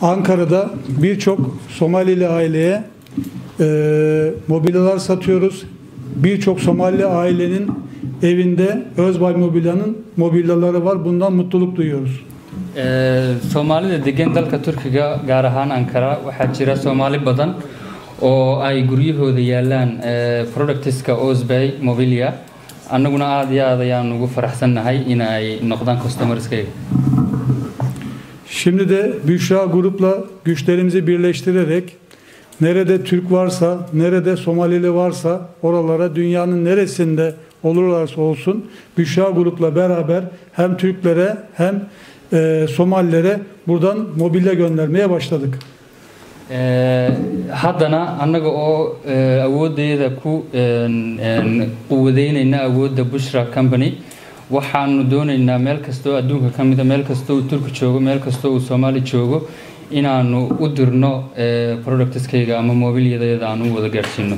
Ankara'da birçok Somalili aileye mobilyalar satıyoruz. Birçok Somali ailenin evinde Özbay Mobilya'nın mobilyaları var. Bundan mutluluk duyuyoruz. Soomaalida degan dalka Turkiga, gaar ahaan Ankara, waxaa jira Soomaali badan oo ay guryahooda yaalaan productska Osbay Mobilia. Annaguna aad iyo aad ayaan ugu faraxsannahay in ay noqdaan customerskayga. Şimdi de Büşra Grup'la güçlerimizi birleştirerek nerede Türk varsa, nerede Somalili varsa oralara, dünyanın neresinde olurlarsa olsun, Büşra Grup'la beraber hem Türklere hem Somalilere buradan mobilya göndermeye başladık. Haddana annaga oo awooddeeda ku quwadeynayna awoodda Bushra Company, waxaanu doonaynaa meel kastoo adduunka ka mida, meel kastoo uu Turki joogo, meel kastoo uu Soomaali joogo, inaanu u dirno productskayga ama mobilyadayada aan u wada gaadhsiino.